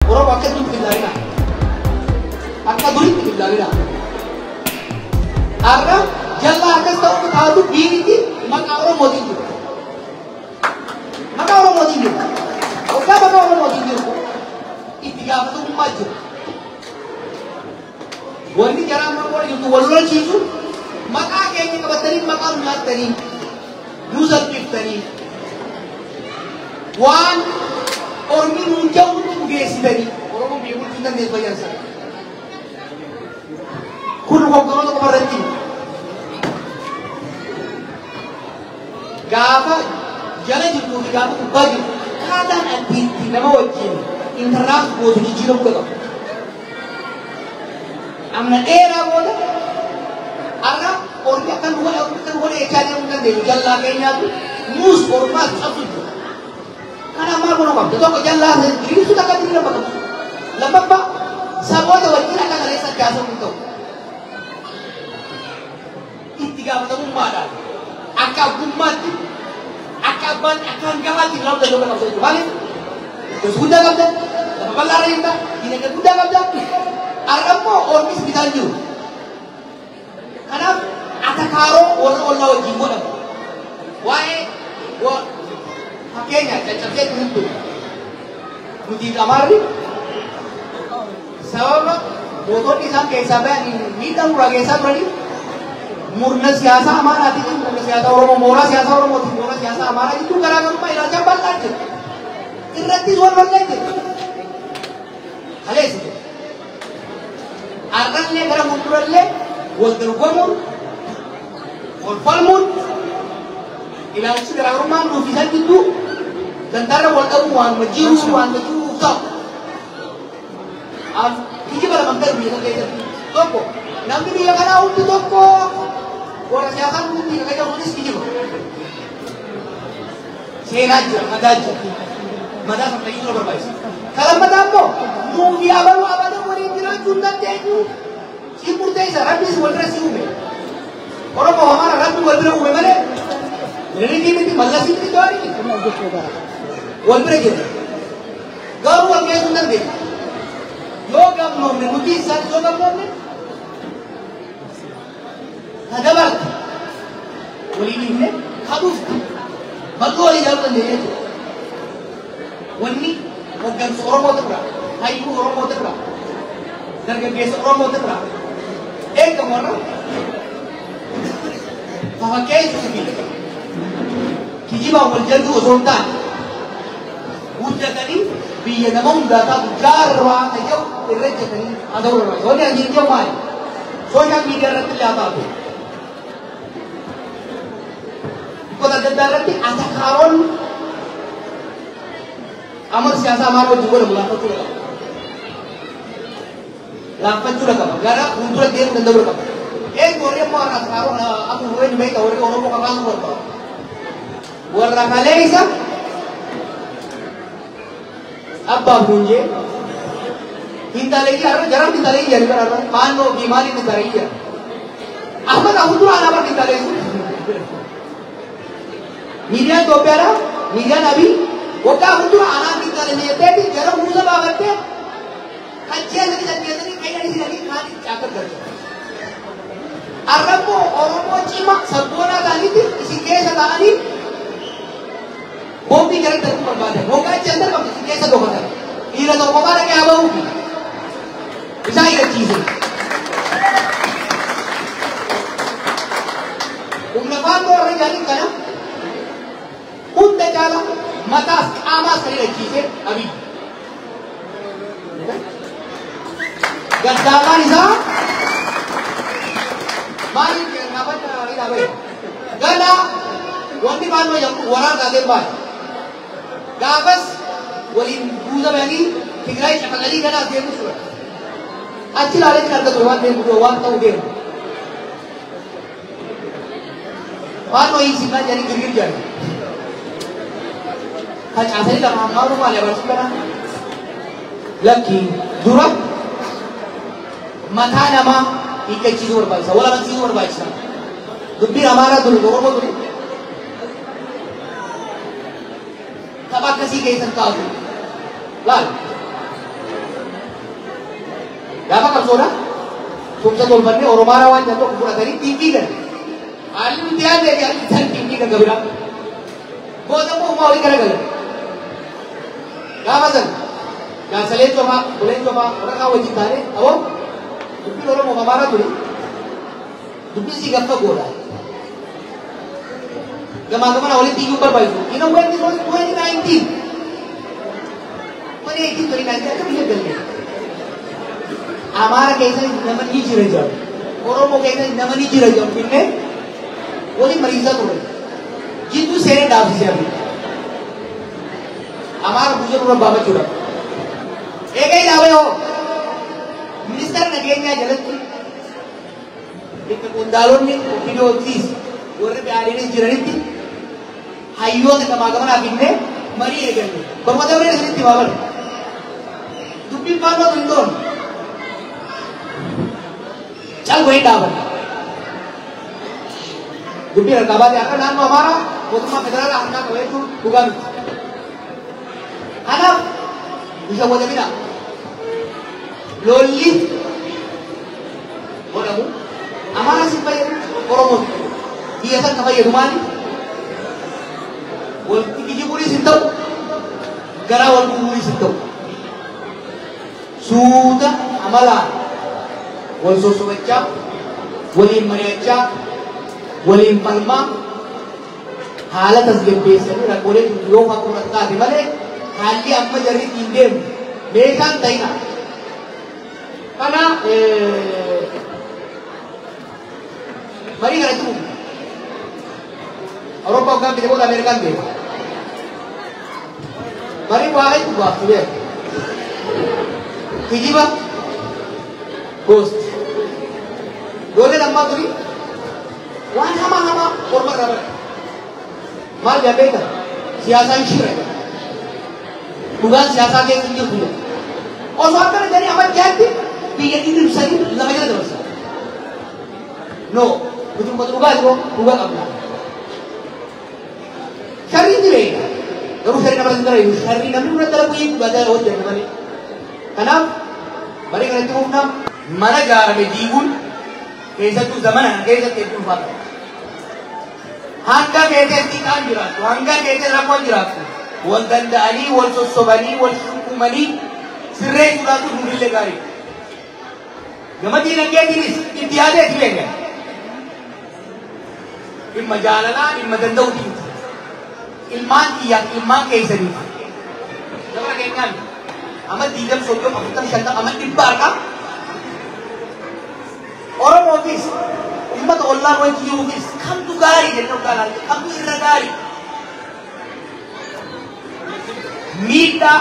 Oromoo akka duriitti ilaalina. Akka duriitti ilaalina. Har'a jallaa akkas ta'uu taatu biiritti maqaa Oromootiin jiru. Maqaa Oromootiin jiru. Waggaa maqaa Oromootiin jiru itti gaafatamummaa jiru. Wanni jaraa amma warra jirtu wal lolchiisu maqaa keenya qabatanii maqaa nu nyaattanii nu salphiftanii waan ormi nuun jedhu nu geessitanii Oromoon biyya bulchuu hin dandeessu fayyansa. Kun hogganoota qofa irratti gaafa jala jirtuu fi gaafa gubbaa jirtu akkaataan ati itti nama wajjin interact gootu jijjiiramuu qaba. Amna dheeraa booda har'a ormi akkan nu godhe ormi akkan nu godhe jechaa deemuu hin dandeenyu. Jallaa keenyaatu nuus ormaas cabsu jira. Kanaaf maal godhuu qabda? Tokko jallaa diriirsuu takka diriira bakka buusu. Lammaffaa saboota wajjin akka kaleessa haasa'uu hin ta'u. Itti gaafatamummaadhaan akka abbummaatti akka abbaan akka hangafaatti ilaaluu danda'uu qabda jechuudha. Maaliif? Gosa guddaa qabda, lafa bal'aa irra jirta, dinagdee guddaa qabda. Har'a immoo ormis bitaan jiru. Kanaaf atakaaroo warra ollaa wajjin godhamu. Waa'ee fakkeenya caccabsee itti himtu. Nuti Amaarri sababa mootonni isaan keessaa bayan miidhaa nurraa geessaa turaniif murna siyaasaa Amaaraatii fi murna siyaasaa Oromoo mooraa siyaasaa Oromootii fi mooraa siyaasaa Amaaraa gidduu garaagarummaa ilaalchaa bal'aa jira. Irrattis wal lollee jira. Kaleessa jira. Har'allee gara fuuldurallee wal dorgomuun wal falmuun ilaalchi garaagarummaan nuuf isaan gidduu dantaarra wal dhabuu waanuma jiruu waanuma jiruuf ta'u. Kijiba lama gara biyya kana keessatti tokko namni biyya kanaa hundi tokko warra siyaasaan hundi biyya kana kunis kijiba. Seenaa jira, madaa jira. Madaa sana fayyisuu barbaachisa. Kan lammataa immoo nuuf abaluu abadan waliin jiraachuu hin dandeenyu. Si murteessa rabbis wal bira si uume. Oromoo Amaara rabbi wal bira uume malee Minilikii miti Mallasii miti Jawaarii miti. Wal bira jira. Garuu wal geessuu hin dandeenyu. Yoo gamnoomne nuti isaan yoo gamnoomne ka dabarte waliin hiikne ka dhufte bal'oo walii ilaaluu dandeenya jechuudha. Wanni hoggansa Oromoo irraa, hayyuu Oromoo irraa, dargaggeessa Oromoo irraa eegamu warra fafakkeessuu fi kijibaan wal jal'uu osoo hin taane guddatanii biyya nama hundaa taatu jaarraa kan jedhu irra ejjetanii haa ta'uu barbaachisa. Wanni ani jedhu maali? Social media irratti illee haa taatu. Bakkoota adda addaa irratti atakaaroon qaamota siyaasaa Amaaraa wajjin godhamu laaffachuu qaba. Laaffachuu qaba. Gara fuuldura deemuu danda'uu qaba. Eenyu warri ammoo har'a atakaaroo kana afuufu eenyu beekta warri Oromoo kakaasuu barbaadu. Warra kaleessa abbaaf nuun jee hintaleyyi har'a jaran hintaleyyi jedhani bara har'a faannoo fi maaliin hintaleyyi jedhan. Ahmad fuuldura anaa bar hintaleyyu. Miidiyaan Itoophiyaadha, miidiyaan Abiy waggaa fuuldura anaan hintaleyyi jetteeti jara buusa baafattee ajjeesanii ajjeesanii qayyanii hidhanii kaanii caakka galchan. Har'a immoo Oromoo cima sabboonaa ta'anitti isin keessa ta'anii boombii gara darbuu barbaadan. Hoggaa achi as darbamte isin keessa dhokatan. Dhiira tokko qofaa dhaqee haa bahuufi. Isaan hidhachiise. Humna faannoo warra jedhaniin kana hunda caala mataas qaamaas kan hidhachiise Abiy. Gaddaafaan isaa maaliif gaafata hidhaa bahe? Ganaa wanni faannoo jedhamu waraana taatee baate. Gaafas waliin guuta bahanii Tigraay cafaqanii ganaas deemu turan. Achi ilaalee kan argatu waan deemu waan ta'u deemu. Faannoo hiiksifnaa jedhanii girgir jedhan. Facaasanii lafa hammaaruu maali abarsu kana? Lakki dura mataa namaa hiikkachiisuu barbaachisa. Wal amansiisuu barbaachisa. Dubbiin Amaaraa tuni Oromoo tuni tapha akkasii keessan taatu. Laal. qabsoodha. Tumsa tolfannee Oromaaraa waan jedhu fudhatanii dhiibii galan. Haalli nuti yaadne fi haalli isaan ittiin dhiigan gabira. Booda immoo uumaa olii garagalan. Gaafa sana jaarsaleen cofaa, goleen cofaa, warra kaan wajjin taanee aboo dubbiin Oromoo fi Amaaraa ture. Dubbiin sii gaffa goodha. Gamaa gamana walitti iyyuu barbaachisu. You know when this was 2019. 2018, 2019 akka biyya galle. Amaara keessa nama ni jira jedhamu. Oromoo keessa nama ni jira jedhamu finnee waliin mariisaa turre. Jidduu seenee dhaabsisee hafe. Amaara buusee dura baafachuudhaaf. Eegee dhaabee hoo ministeera nageenyaa jalatti bakka qondaalonni OPDOtis warri BADNs jiranitti hayyoota gamaa gamanaa finnee marii eegalle. Barnoota biree isinitti himaa bara. Dubbiin faannoo tun doon. Cal wayii dhaaban. Dubbiin harkaa baatee har'a naannoo Amaaraa mootummaa federaalaa harkaa qaba jechuun dhugaa miti. Kanaaf hin shawwadamina. Lolli godhamu Amaaraa si fayyadu, Oromoo biyya san ka fayyadu maali? Walitti kijibuunis hin ta'u, garaa wal gubuunis hin ta'u. Suuta amalaan wal sossobachaa, waliin mari'achaa, waliin falmaa haala tasgabbeessanii rakkoolee yoo fakkuudhaan taate malee haalli amma jarri ittiin deemu meeshaan ta'ina. Kana marii kanatti fufu. Awurooppaa hoggaan fide booda Ameerikaan deema. Marii waa hedduu baaftu beeku. Kijiba gosti. Ijoolleen ammaa turi waan hamaa hamaa orma irraa bara. Maal jedhan beektaa? Siyaasaan shira jedha. Dhugaan siyaasaa keessa hin jirtu jedha. Osoo akkana jedhanii amma jaatti biyya dhidhimsanii lafa jala dabarsan. No, nuti uummata dhugaa jiru dhugaa qabna. Sharriin ni beekna. Garuu sharrii nama hin dalagu. Sharrii namni dura dalagu hiikuu dhala hojjenna malee. Kanaaf marii kanatti fufna mana ijaarame diiguun keessattuu zamana kana keessatti hedduu ulfaata. Hanga feetee xiqqaan jiraattu, hanga feetee rakkoon jiraattu, wal danda'anii, wal sossobanii, wal shukumanii sirreessuudhaatu durillee gaarii. Gama diinagdeetiinis itti yaadee itti beekna. Dhimma jaalalaa, dhimma danda'uuti miti. Ilmaan kiyyaaf ilmaan keessaniif. Zamana keenyaan amma 20, 30, 40, 50, amma 100 harkaa Oromoofis uummata ollaa wajji jiruufis kamtu gaarii jennee hoggaa ilaalle kamtu irra gaarii. Miidhaa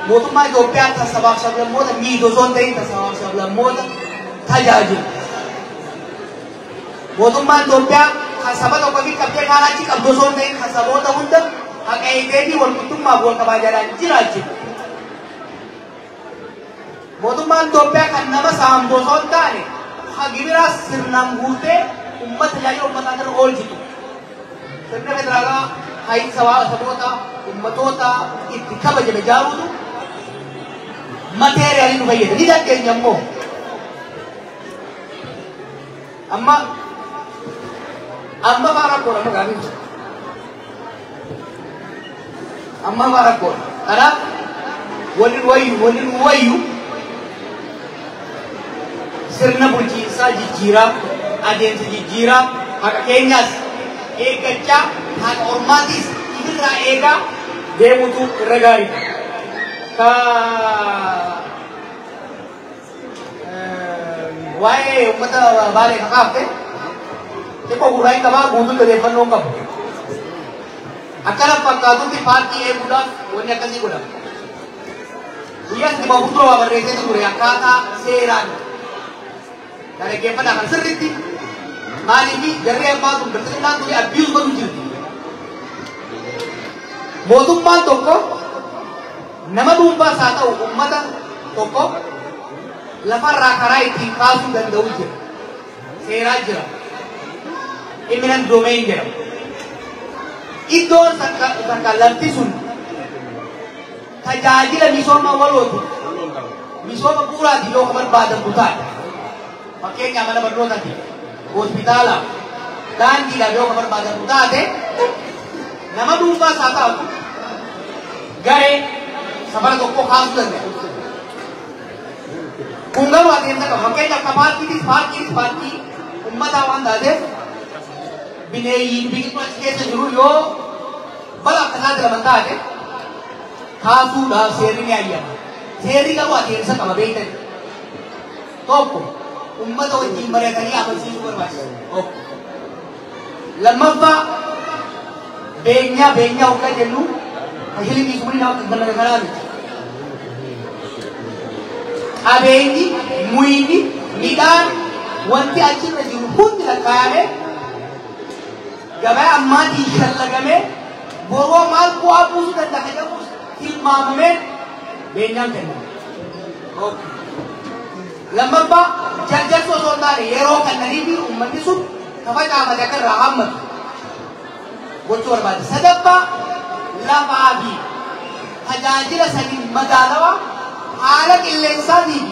mootummaa Itoophiyaa kan sabaaf sablammoota miidhu osoo hin ta'in kan sabaaf sablammoota tajaajilu. Mootummaan Itoophiyaa kan saba tokko fi qabdee kaan achi qabdu osoo hin ta'in kan saboota hunda haqa eegee fi walqixxummaaf wal kabajaadhaan jiraachisu. Mootummaan Itoophiyaa kan nama saamtu osoo hin taane kan gibira sirnaan guurtee uummata tajaajila uummataa irra oolchitu. Sirna federaalaa hayi sabaa saboota uummatoota itti kabajame ijaaruutu materialii nu fayyada. Ni dandeenya immoo. Amma amma faa rakkoodha amma gaafiin sun. Amma faa rakkoodha. Kanaaf wanni nu wayyu sirna bulchiinsaa jijjiiraa, adeemsa jijjiiraa, haqa keenyaas eeggachaa, haqa ormaatiis ifirraa eegaa deemutu irra gaariidha. Ka waa'ee uummata Baalee kakaafte xiqqoo gurraa hin qabaa, guutuun odeeffannoo hin qabu. Akkana fakkaatutti paartii eeguudhaaf wanni akkasii godhama. Guyyaa itti bahu dura waa barreessee ture akkaataa seeraan dhaggeeffadhaa kan sirriitti maaliif jarri ammaa kun bilxiginnaan tuni abuse godhu jirti. Mootummaan tokko nama dhuunfaas haa ta'u uummata tokko lafarraa karaa ittiin kaasuu danda'u jira. Seeraa jira. Eminent domain jedhama. Iddoon takka lafti sun tajaajila misooma walooti. Misooma bu'uuraati yoo barbaadamu taate. Fakkeenyaaf mana barnootaati, hospitaala, daandiidhaaf yoo ka barbaadamu taate nama dhuunfaas haa taatu garee safara tokko kaasuu danda'a. Kun garuu adeemsa qaba. Fakkeenyaaf ka paartiitis paartiinis paartii uummataa waan taateef bineeyyiin biqiltuu achi keessa jiru yoo bala akka saaxilaman taate kaasuudhaaf seerri ni ayyama. Seerri garuu adeemsa qaba beektan. Tokko uummata wajjin mari'atanii amansiisuu barbaachisa. Tokko. Lammaffaa beenyaa beenyaa hoggaa jennu fashilii sumni nama kan kanaa miti. Qabeenyi, muyni, midhaan wanti achirra jiru hundi lakkaa'amee gabaa ammaatiin shallagamee boroo maal bu'aa buusuu danda'a kan jedhamus tilmaamamee beenyaan kennama. Lammaffaa jarjarsu osoo hin taane yeroo kennanii fi uummanni sun kafacaafate akka irraa hammatu gochuu barbaada. Sadaffaa lafaa fi tajaajila saniin madaalawaa haala qilleensaatii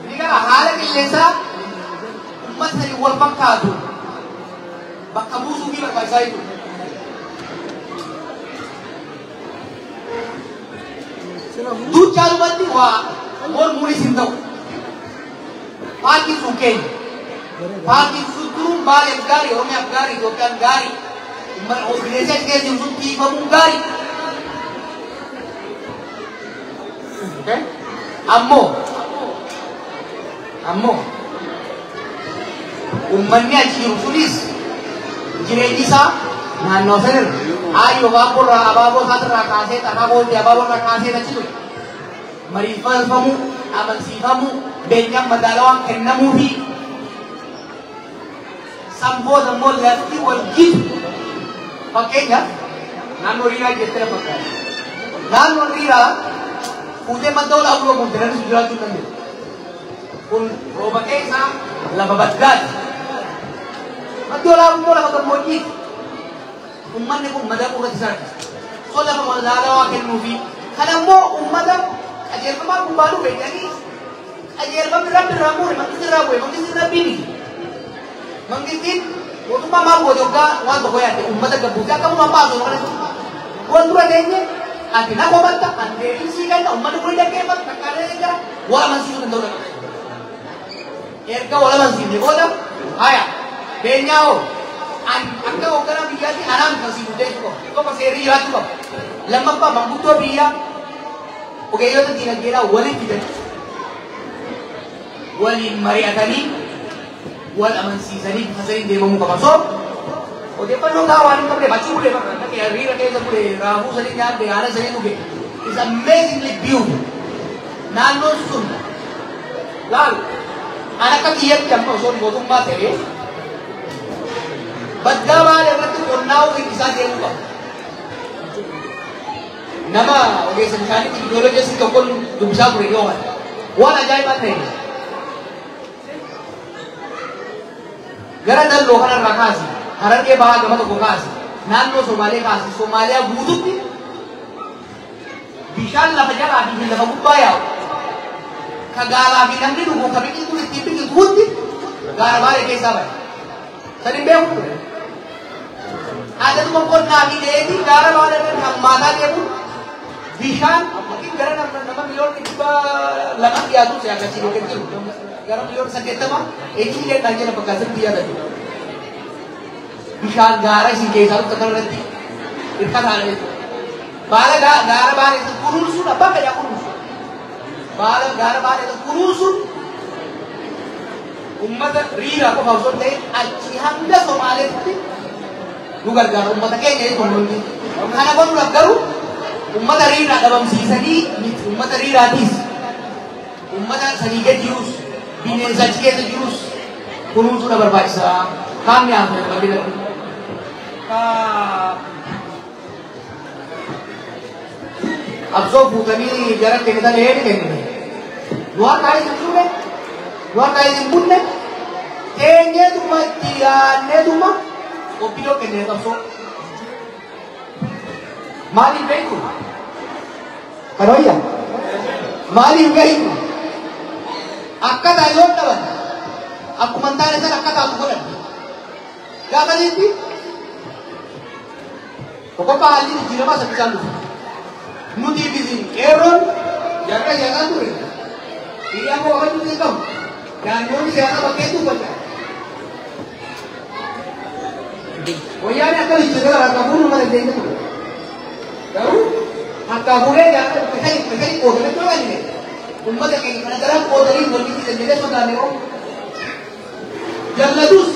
fi haala qilleensaa uummata saniin wal fakkaatu bakka buusuu fi barbaachisaa jechuudha. Duuchaalumatti waa mormuunis hin ta'u. Paartiin sun keenya. Paartiin sun turuun Baaleef gaarii, Oromiyaaf gaarii, Itoophiyaan gaarii, bineensi achi keessa jiru sun tiifamuun gaarii. Ammoo uummanni achi jiru sunis jireenyi isaa naannoo sanirra aayyoo baabborraa abaaboo isaatirraa kaasee xaraa booddee abaaboorraa kaasee achi ture. Mariifamuu, amansiifamuu, beenyaan madaalawaan kennamuu fi sanboota immoo lafti wal gitu. Fakkeenyaaf naannoo Riiraa jettee fakkaata. Naannoon Riiraa fuutee madda ol afur guute namni sun jiraachuu hin danda'u. Kun rooba keessaa lafa baddaati. Maddi olaanuu immoo lafa gammoojjiiti. Uummanni kun madaquu irratti isa rakkisa. So lafa madaalawaa kennuufi kana immoo uummata qajeelfamaa gubbaa dhufe jedhanii qajeelfamni rabbi irraa muure mangistiin irraa bu'e mangistiin rabbii miti. Mangistiin mootummaa maal goote hoggaa waan tokko yaadde uummata gabbuute akkamuma baasu kana waan dura teenye ati na komatta an deebii sii kenna uummanni kun dhaggeeffatu takkaalee jira wal amansiisuu danda'u dha. Erga wal amansiifne booda haya beenyaa hoo an akka hoogganaa biyyaatti anaan kan sii murteessuu qaba. Tokko seerri jiraachuu qaba. Lammaffaa manguddoo biyyaa ogeeyyota diinagdeedhaa walitti fidanii waliin mari'atanii wal amansiisanii bifa saniin deemamuu qaba. So odeeffannoo gahaa waan hin qabneef achi bulee bakka dhaqee hiriira keessa bulee raafuu sanii nyaadde haala sanii dhuge is amazingly beautiful. Naannoon sun laal an akka kiyyatti amma osoo mootummaa ta'ee baddaa Baalee irratti qonnaa hir'isaa deemuu qaba. Nama ogeessa bishaanitti biyoolojistii tokkoon dubbisaa ture yoo waan waan ajaa'ibaa ta'e gara dalloo kanarraa kaasi Harargee bahaa gama tokko kaasi naannoo Somaalee kaasi Somaaliyaa guututti bishaan lafa jalaa fi lafa gubbaa yaa'u ka gaalaa fi namni dhugu ka biqiltuun ittiin biqiltu hundi gaara Baalee keessaa bahe. San hin beeku ture. Adaduma qonnaa fi dheedhii gaara Baalee irratti hammaataa deemuun bishaan yookiin gara nama miliyoona 200 dhiyaatu si akkasii yookiin jiru gara miliyoona 80 eetii illee kan jedhan bakka asirratti yaadatu. Bishaan gaara isin keessaa dhuftan kanarratti hirkataadha jechuudha. Baala gaara Baalee kunuunsuun abbaa fedhaa kunuunsu. Baala gaara Baalee kunuunsuun uummata Riiraa qofa osoo hin ta'in achi hanga Somaaleetti nu gargaara uummata keenya jechuun hundi. Kana godhuudhaaf garuu uummata Riiraa dhabamsiisanii miti uummata Riiraatiis uummata sanii gad jirus bineensa achi keessa jirus kunuunsuudha barbaachisaa. Qaamni haasa'e bal'ina. Qabsoo fuutanii gara kennitan eeni kennine. Nu harkaa isin fuune, nu harkaa isin bunne, teenyeetuma itti yaadneetuma qophii kennine qabsoo. Maaliif beektu? Kan wayya? Maaliif beektu? Akkataa yoo dhaban akkuma hin taane sana akka taatu godhan. Gaafasitti tokkoffaa haalli jijjiiramaa saffisaan dhufe. Nuti isin qeerroon jarra siyaasaa ture. Hiriyaa koo kabajuu hin qabu. Daandiiwwan siyaasaa bakkee dubbata. Wayyaanee akka jijjiirama harkaa fuudhuu nama dandeenya ture. Garuu harkaa fuudhee jaarraa bakka qoodamee ture. Ummata keenya kana daran qoodanii wal qixxeessan jedhee sodaanne oo jallatus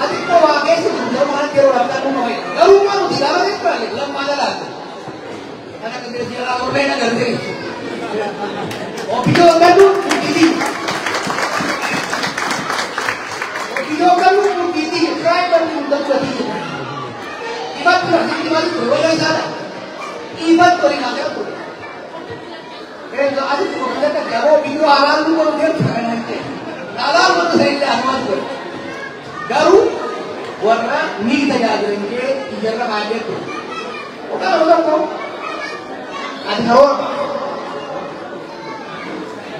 ati xiqqoo waa keessa jiru yeroo kanatti yeroo laaftaa dhuma fayyada. Garuu waan nuti gaafa ta'e lammaa lalaatu. Kan akka bira jira korbee na galtee. Ofiyyoo galu murtiitii. Ofiyyoo galu murtiitii. Tribal hundatu gatii. Ifatti lafti maal ture wayyaa isaadha. Ifatti waliin haasa'aa ture. Asitti qofa yeroo biyyoo haalaan nu godhu deemtu kana jettee. Haalaan wanta sanillee anumaan ture. Garuu warra ni tajaajilan jee ijarra kaa'ee ture. Ogaa nama tokko ati karoora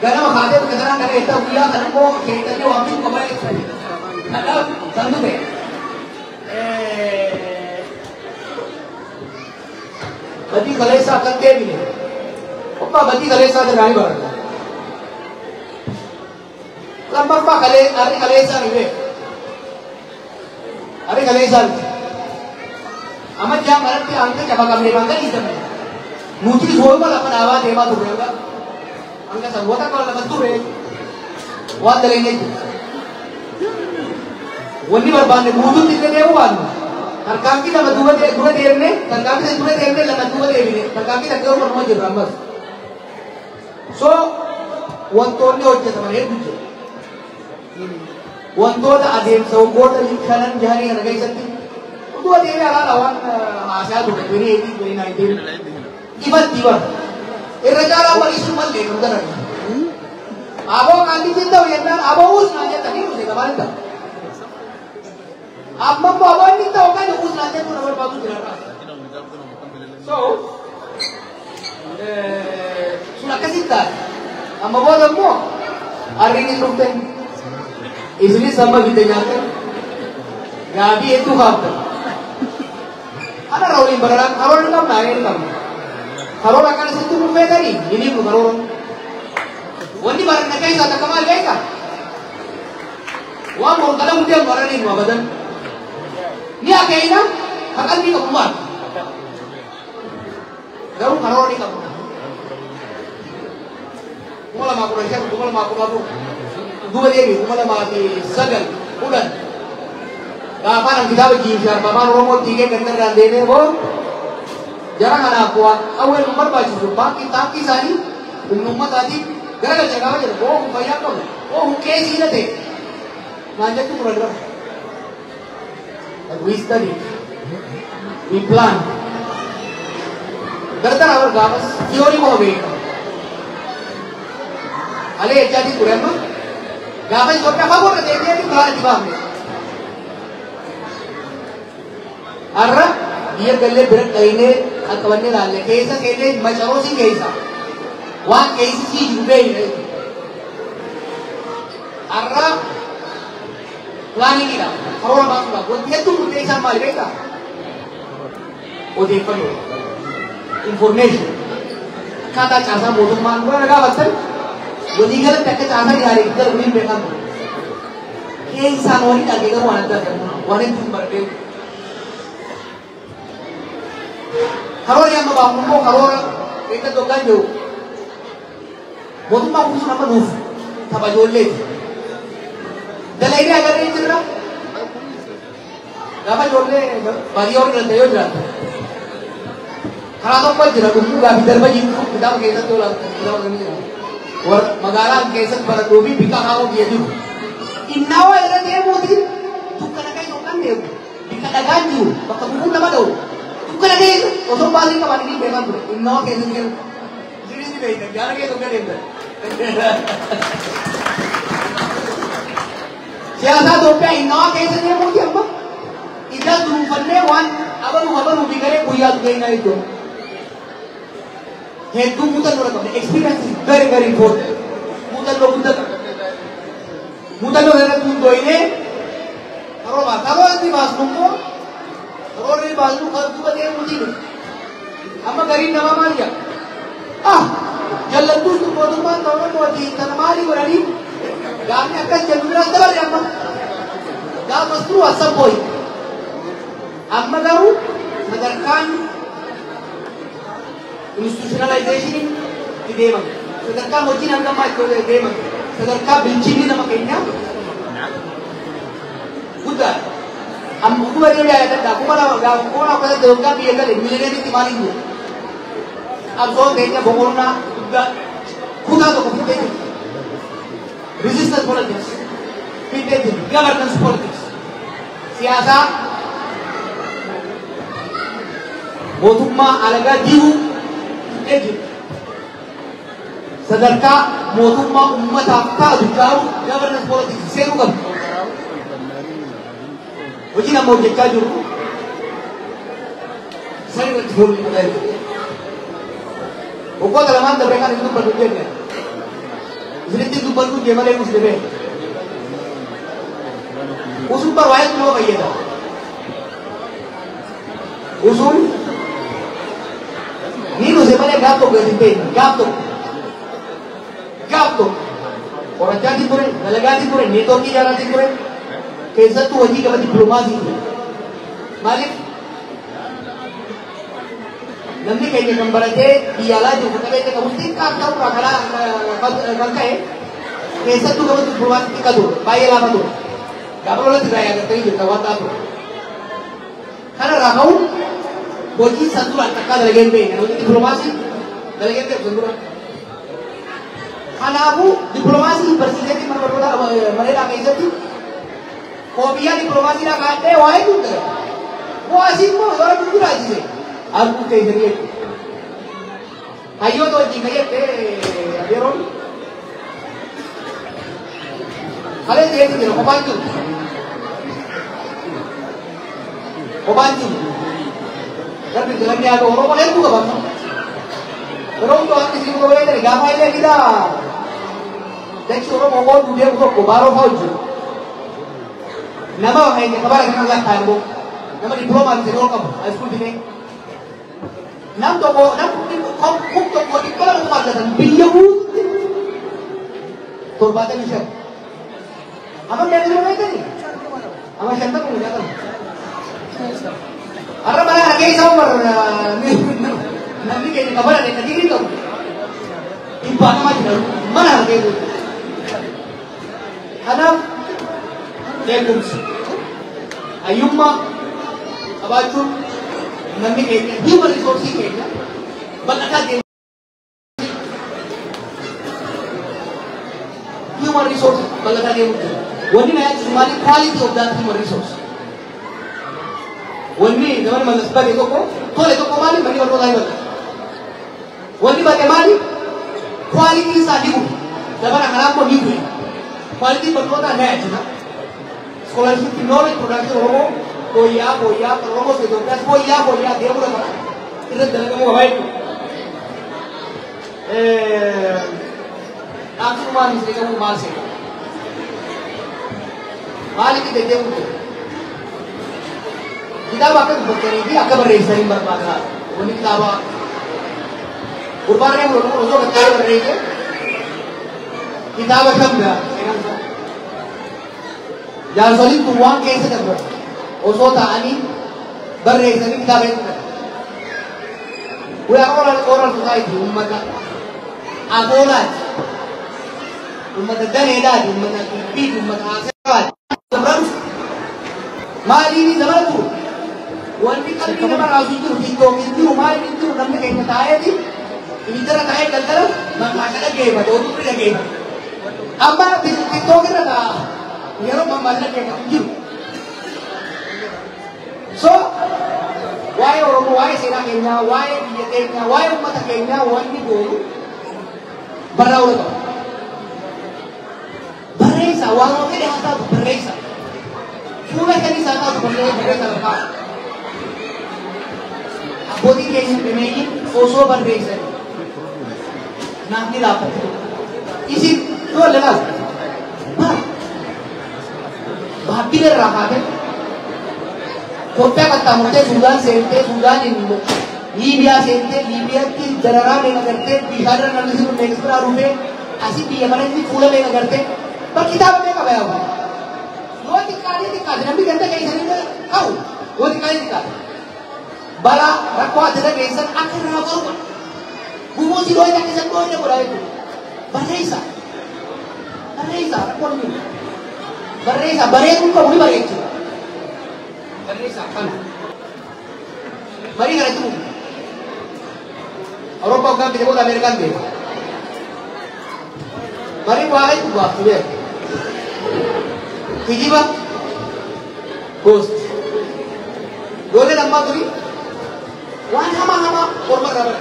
ganama kaatee bakka sanaan gara eessaa guyyaa kana immoo keettanii waan bitu qaba jechuudha. Kanaaf san dhufe. Badii kaleessaa akka hin deebine. Obbaa badii kaleessaa irraa ni barata. Lammaffaa kalee harri kaleessaa ni beeku. Harri kaleessaa miti. Amma jaa kanatti hanga cafaqamne hanga dhiisamne. Nuti sooruma lafa dhaabaa deemaa turre yookaan hanga saboota akka lafa turre waan dalagee jiru. Wanni barbaanne guutuutti illee deemuu baannu. Tarkaanfii lama duuba dura deemne, tarkaanfii sadii dura deemne lama duuba deebine, tarkaanfii takka yeroo barnoo jirra ammas. So wantoonni hojjetaman hedduu jiru. Wantoota adeemsa waggoota shanan jahanii kana keessatti utuu adeemee alaala waan haasaa turre 2018 2019 ifatti bara. Irra caalaa walii sun mallee nu daran. Aboo qaallii ta'u jennaan aboo uusnaa jettanii nuti gabaal ta'a. Amma immoo aboo inni ta'u kan uusnaa jettu na barbaadu jira. So sun akkasitti taate. Amma booda immoo arriin dhufte. Isinis amma bite nyaatan gaabii hedduu kaaftan. Ana waliin bararaan karoora hin qabna hin qabna. Karoora akkana sitti dhufeetanii hin himnu karoora. Wanni baranna keessaa takka maal beekaa? Waan morkala hundee baranii nu abadan. Ni akeeyna ka qalbii qabu maal? Garuu karoora ni qabna. 2015, 2014 duuba deebi 2009 10 gaafaan an kitaaba jiimshaan afaan Oromoo tiikee gandarraan deemee boo jara kanaaf waan qawwee nu barbaachisu baankii taankii isaanii humna uummataatiif garagalcha gaafa jedhu boo kun fayyaa qabu boo kun qeesii hidhate naan jechuu turan dura. We studied, we planned. Dardara bar gaafas theory qofa beekama. Alee jechaatii ture amma gaafa Itoophiyaa fagoo irra deebi'ee karaa itti baafne. Har'a biyya gallee bira dhaynee qaqqabannee ilaalle keessa seennee macaroosii keessa waan keessi sii jiru beekne jechuudha. Har'a pilaaniidha karoora baasuudhaaf wanti hedduun murteessaan maali beektaa? Odeeffannoo information akkaataa caasaa mootummaan dura gaafattan walii galatti akka caasaa gaarii darbu hin beekamu. Keessaan walii dhagee garuu waan adda addaa waan hedduun barbaadu. Karoorri amma baafnu immoo karoora eeggatu hoggaan jiru mootummaan kun sun amma nuuf tapha ijoolleeti. Dalagnee agarree jirra. Gaafa ijoollee baadiyyaa warri dhalate yoo jiraatu karaa tokko jira dhumuu gaafi darba jiru kitaaba keessatti yoo ilaaltan kitaaba kan jira. Warra magaalaa keessatti baradhuu fi bika haa'uu biyya jiru. Innaawaa irra deemuutiin dukkana keessa hoggaan deemu bika dhagaan jiru bakka gufuun nama dha'u dukkana keessa osoo baasii qaban ni beekan ture innaawaa keessa jiru. Isinis ni beektan gaara keessa hoggaan deemtan. Siyaasaa Itoophiyaa innaawaa keessa deemuuti amma ija duunfannee waan abaluu abaluu fi garee guyyaa dhugeenyaa jechuudha. Hedduu muuxannoo qabna. Experience is very very important. Muuxannoo guddaa qabna. Muuxannoo irratti hundooyinee karoora karoora inni baasnu immoo karoora inni baasnu kan duuba deemuutiin amma gariin namaa maal jedha? Ah, jallattuus mootummaan Oromooti kana maalii godhanii gaafni akkas jennu biraan dabarre amma. That was true at some point. Amma garuu sadarkaan institutionalization itti deemame. Sadarkaan hojiin hanga ammaa itti deemame. Sadarkaa bilchinni nama keenyaa guddaadha. Amma kuma deemee yaadadha. 2000 gaafa 2018 waggaa biyya gale miiliyoonitti maaliin jiru? Qabsoon keenya boqonnaa guddaa kutaa tokko fixee jirti. Resistance politics fixee jirti. Governance politics. Siyaasaa mootummaa alagaa diiguu fixee jirti. Sadarkaa mootummaa uummataaf taatu ijaaruu governance politics seenuu qabdi. Hojiin amma hojjechaa jiru san irratti fuulleffata jechuudha. Waggoota lamaan dabre kan hin dubbadhu jenne. Isinitti dubbadhu jee malee nus dhibee. Usuun bar waa'ee nama fayyada. Usuun ni nuse malee gaaf tokko hin ta'in gaaf tokko. Gaaf tokko. Qorachaatiin ture, dalagaatiin ture, neetwoorkii ijaaraatiin ture. Keessattuu hojii gama dippiloomaasii ture. Maaliif? Namni keenya kan baratee biyya alaa jiru qabeenya qabu xiqqaa ta'urraa karaa kan ka'e keessattuu gama dippiloomaasii xiqqaa ture, baay'ee laafa ture. Gaafa lolatti irraa yaadattanii jirta waan ta'aa ture. Kanarraa ka'uun hojii san duraan takkaa dalagee hin beekne hojii dippiloomaasii dalagee hin beeku san dura. Kanaafuu dippiloomaasii barsiiseetii mana barnootaa mareedhaa keessatti koopiyyaa dippiloomaasiidhaa kaa'adhee waa hedduu dalaga. Bu'aasii immoo yoo rabbi jiraachise arguu keessanii jechuudha. Hayyoota wajjin kan jette yeroon kalee ta'eetu jira kophaan jiru. Kophaan jiru. Rabbi galanni haa ta'u Oromoon hedduu qaba. Yeroo hundaa wanti isin qaba jedhani gaafa illee fidaa dachi Oromoo qooduu deemu tokko baaroo fa'aa hojjetu. Nama keenya kabara kana lakkaa'e immoo nama dippiloomaa fi senior qabu high school fidee. Nam tokko nam 1200 kuma argatan biyya guututti 75. Amma meeqa jiru beektanii? Amma 50 kuma 60. Har'a mana kana keessa umar namni keenya kabara ta'e digirii qabu. Dhibbaatamaa jira mana kana keessa. Kanaaf beekumsa hayyummaa qabaachuun namni keenya human resource keenya bal'ataa deemu. Human resource bal'ataa deemu jira. Wanni na yaachisu maali? Quality of that human resource. Wanni namni Mallas bade tokko tole tokko maali? Manni barnootaa ni bal'ata. Wanni bade maali? Quality isaa ni bu'e. Dabala kanaa immoo ni bu'e. Quality barnootaa na yaachisa. Scholarship knowledge production Oromoo fooyya'aa fooyya'aa kan Oromoo Itoophiyaas fooyya'aa fooyya'aa deemuu qaba. Irratti dalagamuu qaba jechuudha. Dhaamsumaan isin qabu maal seena? Maaliif itti deemuu jira? Kitaaba akka dubbattanii fi akka barreessanii barbaada. Wanni kitaaba gurbaan reefu osoo gatta'ee barreesse kitaaba shan ga'a seenaan isaa. Jaarsoliin kun waan keessa darban osoo ta'anii barreessanii kitaaba hedduu. We are oral, oral society, ummata afoolaati, ummata daneedhaati, ummata dubbiiti, ummata haasawaati. Maaliin zamana turu? Wanni qalbii nama raasu hin jiru, TikTok hin jiru, maaliin hin jiru, namni keenya taa'eeti ibiddara taa'ee galgala mammaaksa dhaggeeffata, oduu durii dhaggeeffata. Amma TikTok irra taa'a yeroo mammaaksa dhaggeeffatu hin jiru. So waa'ee Oromoo, waa'ee seenaa keenyaa, waa'ee biyya keenyaa, waa'ee uummata keenyaa wanni goonu barraa'uu qaba. Barreessa waan fedhe haa taatu barreessa. Fuula shanis haa taatu barreessa lafaa. Abbootiin keenya gameeyyiin osoo barreessan naaf ni laaffatti. Isin ijoollee laal. Bara. Baabbilee irraa kaatee Itoophiyaa qaxxaamurtee Suudaan seentee Suudaaniin Liibiyaa seentee Liibiyaatti dararaa meeqa gartee bishaan irra namni sun meeqa biraa dhufee asii biyya kanatti fuula meeqa gartee bar kitaaba meeqa bayaa. Yoo xiqqaatee xiqqaate namni ganda keessanii qabu yoo xiqqaatee xiqqaate balaa rakkoo adda addaa keessan akka irraa baru godha. Gufuu si dhooyte akka isan dhooyne godha jechuudha. Barreessa. Barreessa rakkoon hin jiru. Barreessa bareeduu qabu ni bareechu. Barreessa kana. Marii kanatti bu'u. Awurooppaa hoggaan fide booda Ameerikaan deema. Marii waa hedduu baaftu beeku. Kijiba gosti. Ijoolleen ammaa turi waan hamaa hamaa orma irraa bara.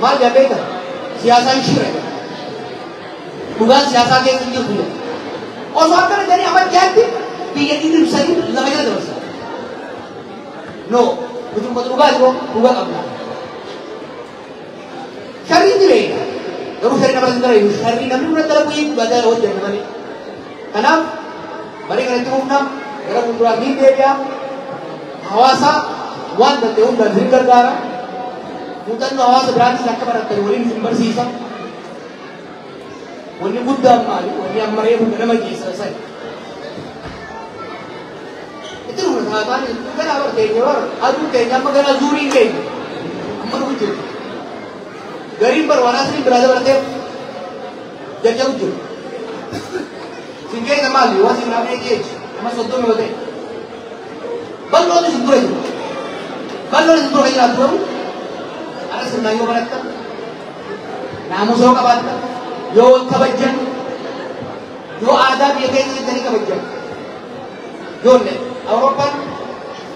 Maal jedhan beektan? Siyaasaan shira jedha. Dhugaan siyaasaa keessa hin jirtu jedha. Osoo akkana jedhanii amajjaatti biyya dhidhimsanii lafa jala dabarsan. No, nuti uummata dhugaa jiru dhugaa qabna. Sharriin jireenya. Garuu sharrii nama hin dalagu. Sharrii namni dura dalagu hiikuu dhala hojjennu malee. Kanaaf marii kanatti humna gara fuulduraa ni deebi'a. Hawaasa waan danda'e hundaan isin gargaara. Muuxannoo hawaasa biraatis akka barattan waliin isin barsiisa. Wanni guddaan maali? Wanni amma reefu nama geessa sani. Itti dhufna saataan ganaa bar keenya bar aduun keenya amma ganaa zuuriin keenya amma dhufu jiru. Gariin bar waan asliin biraa dabalatee jajjabu jiru. Sin keessa maali? Waan sin raafnee jechi amma 30 yoo ta'e. Bal'oon isin dura jiru. Bal'oon isin dura kan jiraatu garuu ara sirnaan yoo barattan naamusa yoo qabaattan yoo wal kabajjan yoo aadaa biyya keessa jettanii kabajjan. Ijoollee Awurooppaan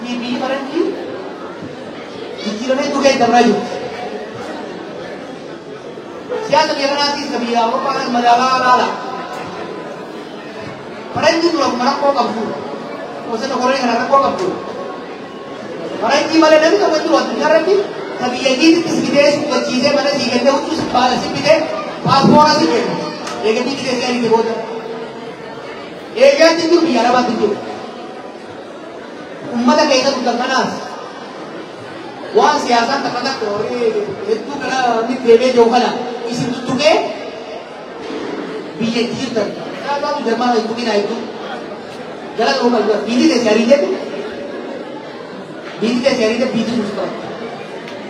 fi biyyi faranjii jijjiiramee hedduu keessa dabraa jirti. Siyaasa biyya kanaatis ka biyya Awurooppaa kanas madaalaa laala. Faranjiin dura akkuma rakkoo qabdu gosa koree kana rakkoo qabdu. Faranjii malee namni tokko jiru addunyaa irratti ka biyya keetitti si fidee si qubachiisee mana sii kennee huccuu si baala si bitee paaspoora si kennu. Eega biyyi keessi ariite booda. Eegaatti jiru biyya Arabaatti jiru. Ummata keessa turtan kanaas waan siyaasaan takka takka warri hedduu kana inni deemee jiru kana isin tuttuqee biyya itti jirtan. Kanaafuu jarmaa hin tuqinaa hedduu. Jala ta'uu qabdu biyyi teessi ariiteetu biyyi teessi ariite biyyi sun si qabatti.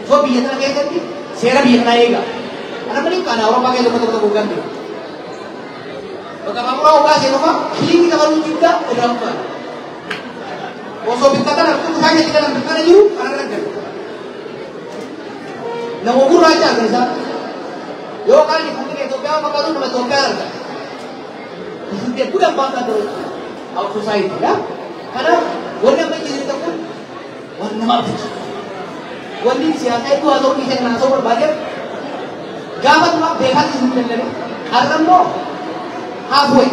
So biyya tana keessatti seera biyya kanaa eega. Kana malee kana Awurooppaa keessa tokko tokko hoggaan beeku. Bakka baaburaa hoggaa seenu fa'a shilingi dabaluu didda irraa buqqaata. Osoo bikka kana kun isaa keessa kana bikka kana jiru kanarra galu. Nama gurraacha argan isaa. Yoo kaan fuulli Itoophiyaa fakkaatu nama Itoophiyaa arga. This is a good ambassador of our society. Ya? Kanaaf wanni amma jirtan kun waan nama abdachiisu. Wanni siyaasaa hedduu haasa'uu dhiisee kana haasa'uu barbaadeef gaafa duraa beekaatti isin dallale har'a immoo halfway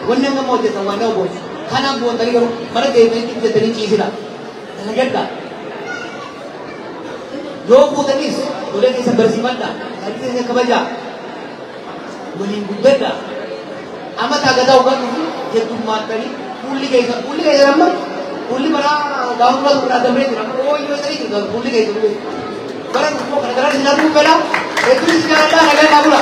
wanni amma hojjetan waan nama boonsu. Kanaaf boontanii garuu mana deemtanii hojjetanii ciisina. Dalagadhaa. Yoo fuutanis ijoollee keessa barsiifadhaa. Sadii keessa kabajaa. Waliin guddadhaa. Amma taagataa hoggaa dhufu heddummaatanii fuulli keessa amma fuulli bara gaafa dura irraa dabree jira. Amma ooyyoo jedhanii jiru fuulli keessa dhufe. Bara dhufuu kana gara isin arguu fedha. Hedduun isin jaalladhaa nagaa naa bula.